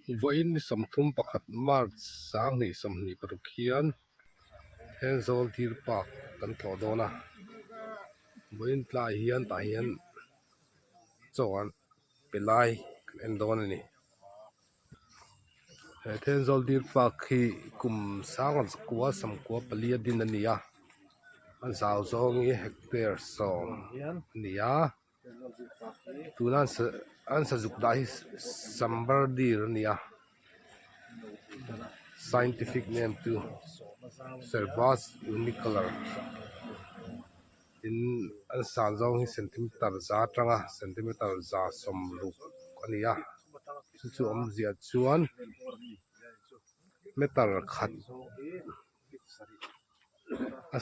Vawiin ni 31 March 2026 hian Thenzawl Deer Park kan tlawh dawn a, vawiin tlai hian tah hian chaw an pe lai kan en dawn a ni. He Thenzawl Deer Park hi kum sangkua samkua pali a din a ni a, a zau zawng hi hectare sawm a ni a. Tuna an sa an sazuk dah hi sambar deer a ni a scientific name chu cervus unicolor tin an san zawng hi centimeter za atanga centimeter za sawmruk a ni a chu chu awmzia chuan meter khat. A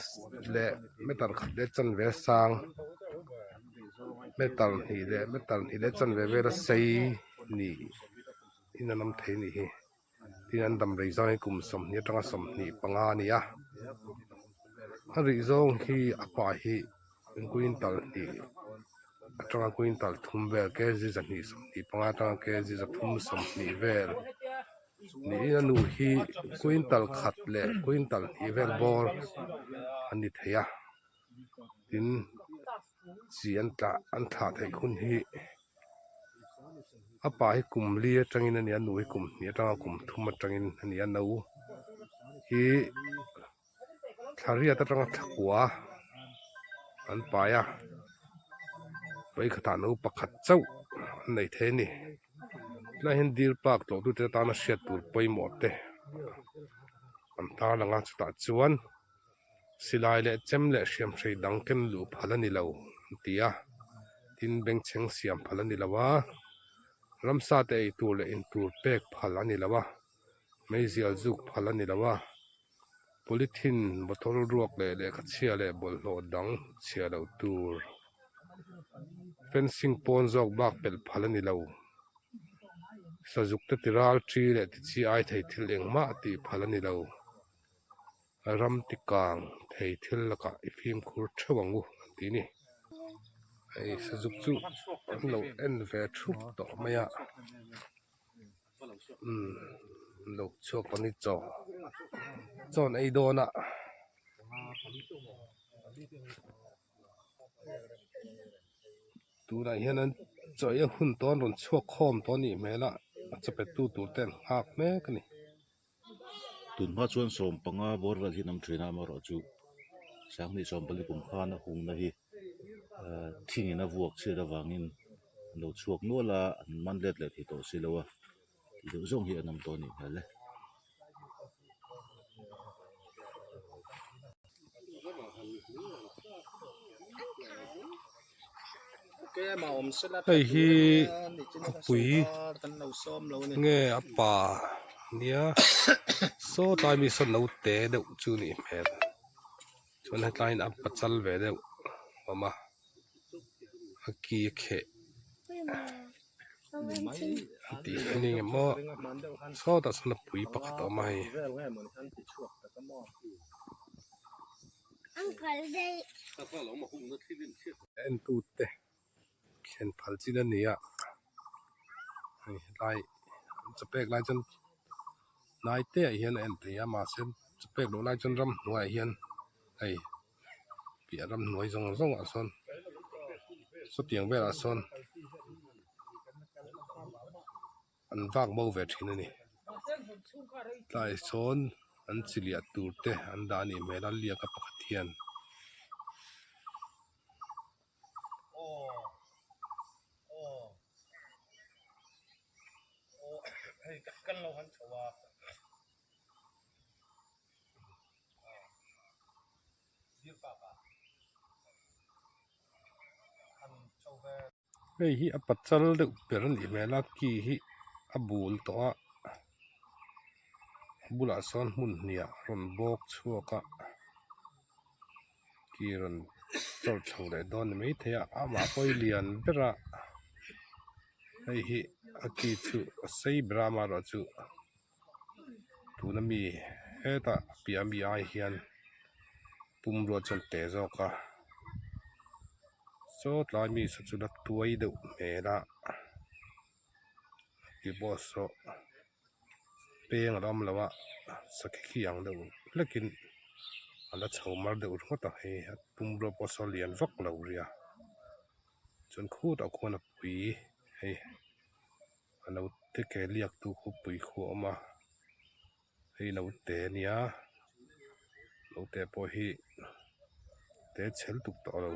leh meter khat leh chanve sang meter hnih leh meter hnih leh chanve vel a sei nih in an awm thei a nih hi tin an dam rei zawng hi kum sawmhnih atanga sawmhnih panga a ni a a rih zawng hi a pa hi quintal hnih atanga quintal thum vel kg zahnih sawmhnih panga atanga kg zathum sawmhnih vel. Niin a nu hi quintal khat leh quintal hnih vel bawr a ni thei a tin chi an tlah an thlah theih hun hi a pa hi kum li atangin a ni a nu hi kum hnih atanga kum thum atangin a ni a no hi thla riat atanga thla kua an pai a vawikhatah no pakhat chauh an nei thei a ni tlaiah hian deer park tlawh tute tana hriat tur pawimawh te an tarlang a chutah chuan silai leh chem leh hriamhrei dang ken luh phal a ni lo an ti a tin bengchheng siam phal a ni lo a ramsa te ei tur leh in tur pek phal a ni lo a meizial zuk phal a ni lo a. Polythene bottle ruak leh lehkha chhia leh bawlhhlawh dang chhia loh tur fencing pawn zawk bak pelh phal a ni lo sazuk te ti ral thi leh ti chi ai thei thil engmah tih phal a ni lo ram ti kang thei thil lakah i fimkhur theuh ang u an tih a ni hei sazuk chu an lo en ve thup tawh mai a. Umm lo chhuak pahnih chaw chaw an ei dawn a tunah hian an chaw ei a hun tawh an rawn chhuak khawm tawh a nih hmel a a chaw pe tu tur te an nghak mek a ni. Tun hma chuan sawmpanga bawr vel hi an awm thin a amaherawhchu sanghnih sawmpali kum khan a hungna hi ahh thingin a vuak chhiat avangin an lo chhuak nual a an man let leh thei tawh si lo a tih deuh zawng hi an awm tawh a nih hmel e. Hei hi a pui nge a pa nia saw tlai mi saw naute deuh chu a nih hmel chuan hetlaiin a pachal ve deuh a awm a a ki a kheh a tih hi ni ngem maw sawtah sawn a pui pakhat a awm a hei. Entute thlen phal chin a ni a hei helai chaw pek lai chuan hnai te ah hian a en thei a mahse chaw pek loh lai chuan ramhnuaiah hian hei piah ramhnuai zawng zawng ah sawn sawtiang velah sawn an vak bo ve thin a ni tlai sawn an chi liah tur te an dah a nih hmel a liak a pakhat hian. Hei hi a pachal deuh ber a nih hmel a ki hi a bul tawh a a bulah sawn hmun hnih ah a rawn bawk chhuak a ki rawn chawr chho leh dawn ni maithei a amah pawh hi lian ber a hei hi a ki chu a sei ber a amaherawhchu tuna mi hetah a piah ami ai hian pumrua chuan te zawk a saw tlai mi saw chu la tuai deuh hmel a tih pawh saw. peng a la awm lo a sakhi khi ang deuh hlekin a la chho mar deuh ringawt a hei a pumrua pawh saw lian vak lo ria chuan khutah khuan a pui hei a lo te ke liak tu khu pui khu a awm a hei naute a nia naute pawh hi te chhel tuk tawh lo.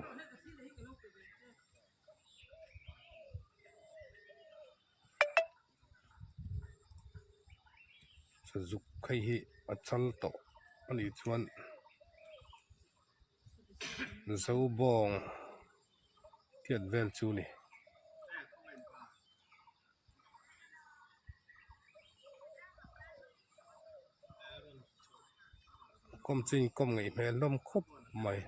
Sazuk hei hi a chal tawh a nih chuan zobawng tiat vel chu a ni. Kawm chu inkawm ngaih hmel hlawm khawp mai.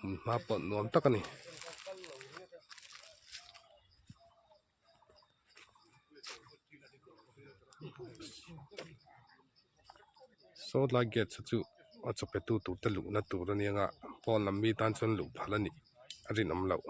Hma pawh nuam tak a ni. Saw lai gate saw chu a chaw pe tu tur te luhna tur a nia nga pawn lam mi tan chuan luh phal a nih a rinawm loh.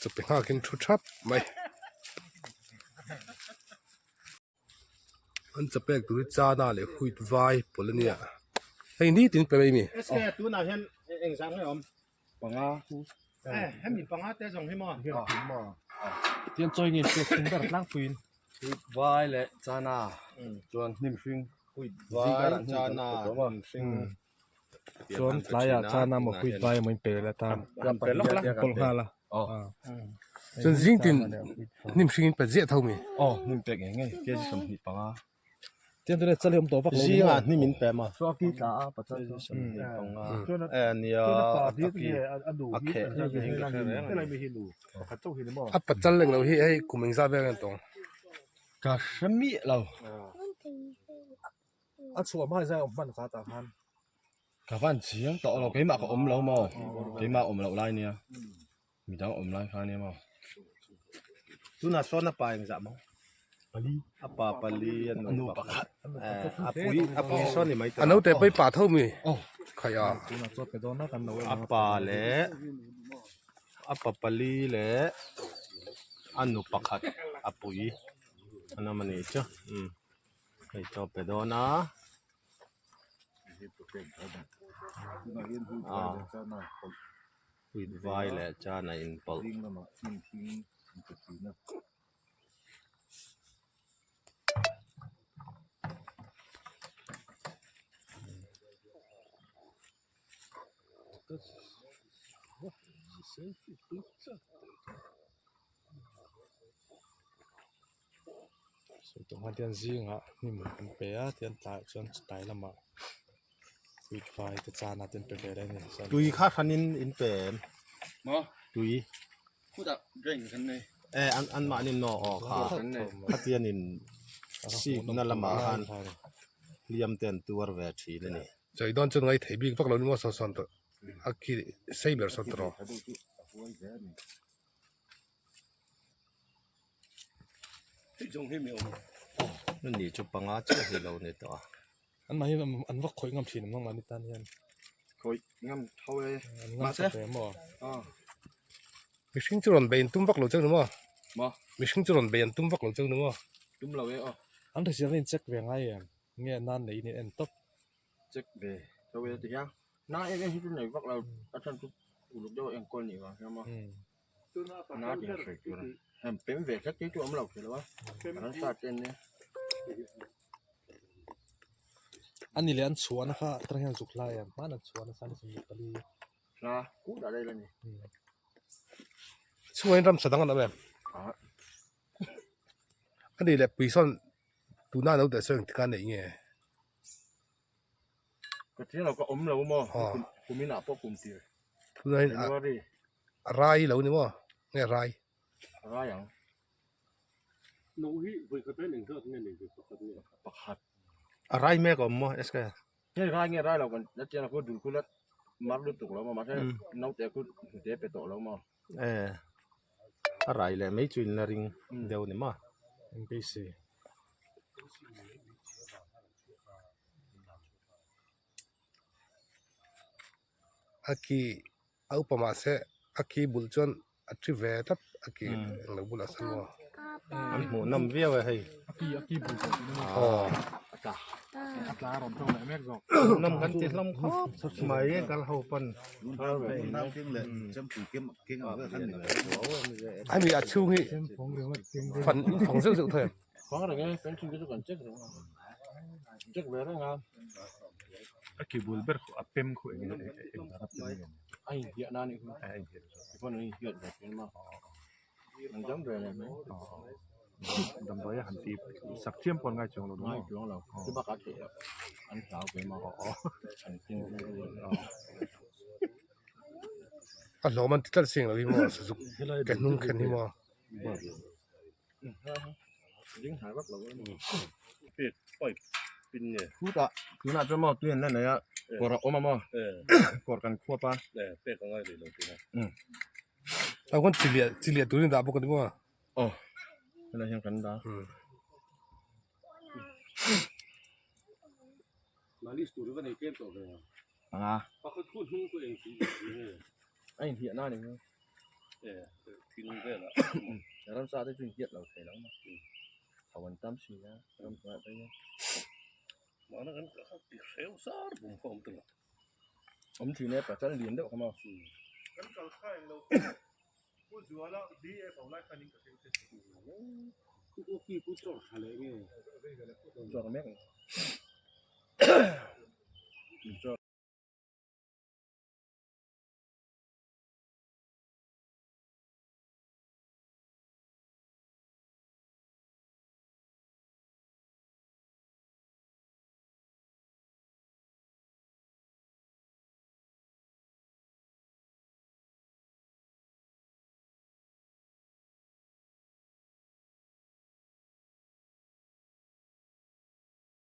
Chawpe nghakin thu thap mai an chawpek tur hi chana leh wheat vai pawlh a nia hei nitin pe mai mi. Panga hemi panga te zawng hi maw tian chawi nge pek thing ber tlangpuiin vai leh chana chuan hnim hring vai chana hnim hring chuan tlaiah chana maw huit vai emaw in pe leh ta pe lawk la pawlh nghal a chuan zing tin hnim hring in pe ziah tho mi aw hnim pek ngei ngei kg 25 Tiang chu chal hi awm tawh vak lo Zingah hnim in pem a. Chuaki tla a pachal chu. E nia a taki a kheh ning ka hre reng a ni. A pachal leng lo hi hei kum engzat vel nge tawng. Ka hre miah lo. A chhuah hma zai awm hman kha tah khan. Ka van chiang tawh lo keimah ka awm lo maw keimah awm loh lai nia. Midang awm lai kha ania maw? Tunah sawn a pa engzah maw? Pali. A pa pali a nu pakhat. A pui a pui sawn ni mai A naute pawh i pa tho mi? Aw. Khai a. Tunah chaw pe dawn a kan lo A pa leh a pa pali leh a nu pakhat a pui an awm a nih chu. Umm hei chaw pe dawn a. Aw. Wheat vai leh chan a inpawlh. Tah hian zingah hnim an pe a tian tlaiah chuan tlai lamah wheat vai te chana te an pe ve leh a ni. Tui kha hranin in pe em? Maw? Tui. Khutah drain kan nei. E an an mahni naw aw kha khatian in sikna lamah khan hliam te an tuar ve thin a ni. Chawi dawn chuan ngaithei bik vak lo ni maw saw sawn tawh a khi sei ber sawn tawh rawh. Ni chu panga chiah hi lo ni tawh a. An mahni an va khawih ngam thin ang mahni tan hian. Khawih ngam tho e. An ngam chak ve maw? Mihring chu rawn bei an tum vak lo cheu ni maw? Maw? Mihring chu rawn bei an tum vak lo cheu ni maw? Tum lo e aw. An hrisel in check ve ngai em? Nge nan nei in en tawp. Check ve tho e ti hian. Na em em hi chu nei vak lo a chhan chu uluk deuh a enkawl nih vang hian maw? Na tih han sawi tur a hem pem ve hlek te chu awm lo thei lo a an sa te an nia. Ani leh an chhuahna kha atang hian zuk hlai em hman an chhuahna chuan 24. Hla kut ah daih la ni. Chhungah ramsa dang an awm em? Ani leh pui sawn tuna lo deh sawi engtik a neih nge? Ka chiang lo ka awm lo maw kumin ah pawh kum tir. January. A rai lo ni maw? Nge rai? A rai ang. No hi vawi khat ain engzat nge nei ve pakhat nge? Pakhat. A rai mek a awm maw SK? Hei rai nge rai lo kan la chian a khu dul khu la mar lutuk lo maw mahse naute khu hnute pe tawh lo maw. E a rai leh mai chu in la ring deuh ni maw. NPC. A ki a upa mahse a ki bul chuan a thi ve tlat a ki englo bulah sawn maw. An hmuh nawm viau e hei. A ki a ki bul pawh tihna maw. Aw. A tla a rawn tawng leh mek zawk. Hmuh nawm kan ti hlawm khawp mai kal ho pawn. Hemi a chhung hi fan in fang zeuh zeuh thei em. Fang reng e fencing te chu kan check reng a check ve reng a. A ki bul ber khu a pem khu eng eng eng a pem nge. A inhliah na anih khu. A inhliah zawk. Tichuan an inhliah ve thin a. An dam ve leh mai. Damdawi a han ti sak chiam pawh an ngai chuang lo maw? Ngai chuang lo. Chu bakah theih loh an hlau ve maw? An tin ve ve. A hlawm an ti tlat sing lo hi maw sazuk ke hnung khen hi maw. Ding hnai vak lo a ni. Pin nge? Khutah tunah chuan maw tui an la nei a kawr a awm a maw kawr kan khuap a. Pek a ngai rih lo tih na. Tah khuan chi liah chi liah turin dah bawk a ni maw? Aw helai hian kan dah. Anga. A inhliah na a ni maw? Ramsa te chu inhliat lo thei lo maw? Chho an tam si a ramhnuai ah te hian. Awm thin e pachal lian deuh kha maw. Kan kal kha englo Pu Zuala DF ho lai khan in ka keng che. Chawr mek.